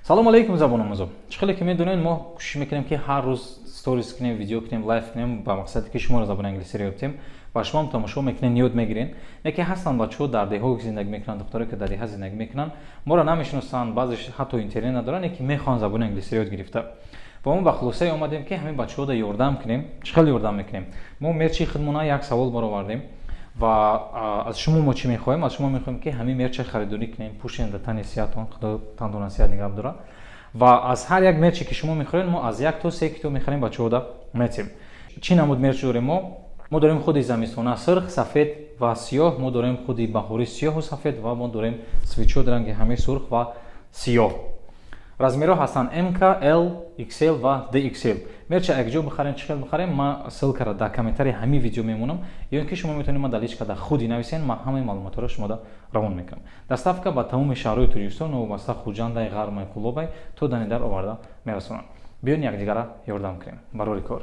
Салому алейкум, забономӯзо! Чӣ хеле ки медонед, мо кӯшиш мекунем, ки ҳар рӯз сторис кунем, видео кунем, лайв кунем, ба мақсаде ки шуморо забони англисиро ёд диҳем ва шумоам тамошо мекунед, ёд мегиред. Яке ҳастанд бачаҳо, дар деҳҳо зиндагӣ мекунанд, духтаре ки дар деҳа зиндагӣ мекунанд, моро намешиносанд, баъзеш ҳатто интернет надоранд, яке мехоҳанд забони англисиро ёд гирифта. Ва мо ба хулосае омадем, ки ҳамин бачаҳода ёрдам кунем. Чӣ хел ёрдам мекунем? Мо мерчи худмона як савол баровардем ва аз шумо мо чӣ мехоҳем? Аз шумо мехоҳем, ки ҳамин мерча харидорӣ кунем, пӯшем, дар тани сиҳатон, Худо тантона сиҳат нигаҳ дорад. Ва аз ҳар як мерче, ки шумо мехӯред, мо аз як то се китоб мехарем, бачаҳода метем. Чӣ намуд мерч дорем мо? Мо дорем худи замистона, сирх, сафед ва сиёҳ, мо дорем худи баҳорӣ, сиёҳу сафед, ва мо дорем свитшот, ранги ҳамаи сурх ва сиёҳ. Размерҳо ҳастанд МК, L, XL ва DXL. Мерча якҷо бихарем, чӣ хел бихарем? Ман ссылкаро дар комментарии ҳамин видео мемонам ё ин ки шумо метавонед ман дар личка дар худи нависен, ман ҳамаи маълумотҳоро шумода равон мекунам. Доставка ба тамоми шаҳрҳои Тоҷикистон, новобаста Хуҷандай, Ғармай, Кӯлобай, то дани дар оварда мерасонам. Биён, якдигара ёрдам кунем. Барори кор!